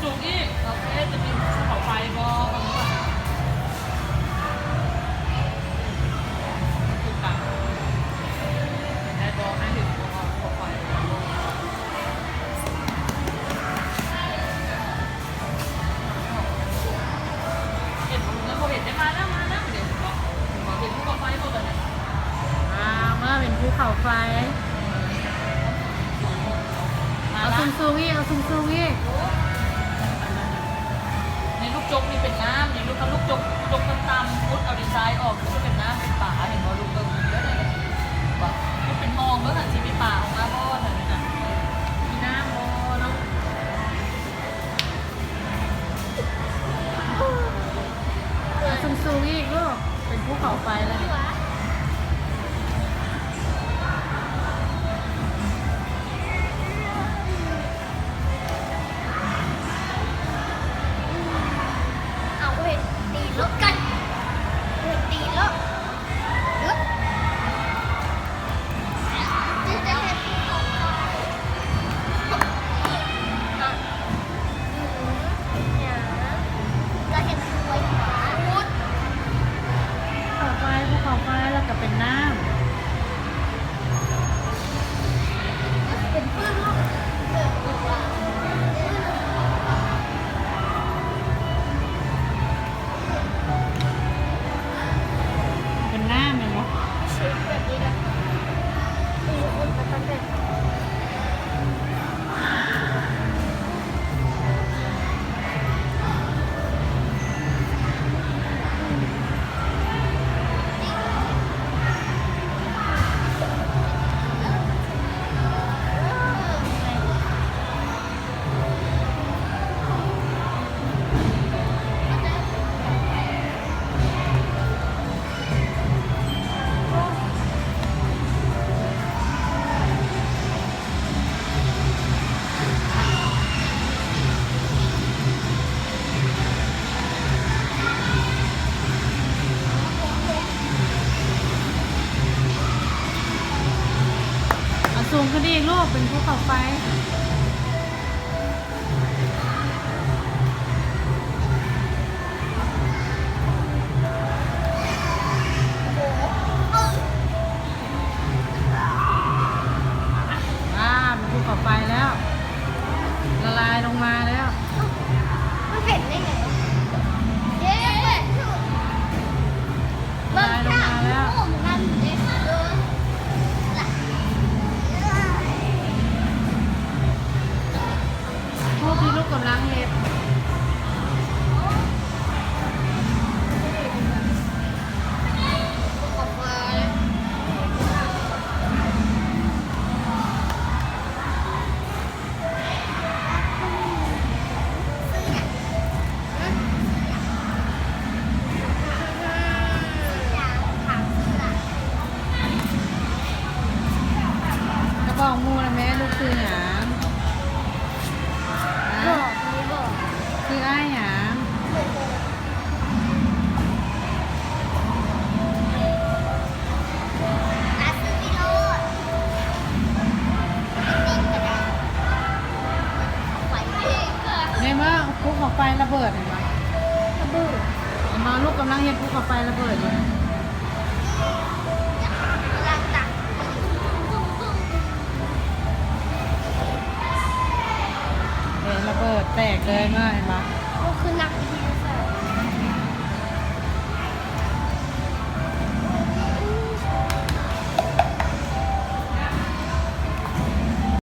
ສູງອີກ ໂອເຄ ຈະມີພູເຂົາໄຟບໍ່? ເຫັນບໍ່? ຍັງບໍ່ເຫັນ ໄດ້ມາແລ້ວ ມາແລ້ວ ເຫັນບໍ່? ເຫັນບໍ່? ເຫັນພູເຂົາໄຟບໍ່ບັດນີ້? ອ່າ ເມື່ອເປັນພູເຂົາໄຟ ເອົາສູງໆອີກ ເອົາສູງໆອີກ ໃນລູກຈົກນີ້ເປັນນ້ຳ ນີ້ລູກ ຄັນລູກຈົກ ຈົກຕ່ຳໆ ຂຸດເອົາດິນຊາຍອອກ ຄືເປັນນ້ຳ ເປັນປາ ເຫັນບໍ່? ລູກເບິ່ງເດີ ນີ້ແຫຼະ ເປັນຮ່ອງເດີ ຫັ້ນຊິມີປາອອກມາບໍ່ ຫັ້ນນະ ມີນ້ຳບໍ່ເນາະ? ສູງໆອີກລູກ ເປັນພູເຂົາໄຟແລ້ວນີ້. ເອົາ ເຫັນຕີນລົດກັນ ເຫັນຕີນລົດ. ເຂົາໄຟ ພູເຂົາໄຟ ແລ້ວກໍເປັນນ້ຳ ເປັນປຶ້ມເນາະ. ເປັນນ້ຳແມ່ນບໍ່? ເອົາສູງຂຶ້ນອີກລູກ ເປັນພູເຂົາໄຟ. ອ່າ ເປັນພູເຂົາໄຟແລ້ວ ລະລາຍລົງມາແລ້ວ. ມັນເປັນໄດ້ໄງວະ? ເຢ້ ລະລາຍລົງມາແລ້ວ. ຮູບທີ່ລູກກຳລັງເຮັດ. ກະບອກໝູ່ແດ່ແມ່ ລູກຊື່ຫຍັງ? ບອກ ບໍ່ບອກ. ຊື່ອ້າຍຫຍັງ? ໃນເມື່ອພູເຂົາໄຟລະເບີດ ເຫັນບໍ່? ລະເບີດ ເຫັນບໍ່? ລູກກຳລັງເຮັດພູເຂົາໄຟລະເບີດຢູ່. ເອີ ລະເບີດແຕກເລີຍມາ ເຫັນບໍ່? ໂອ້ ຄືໜັກ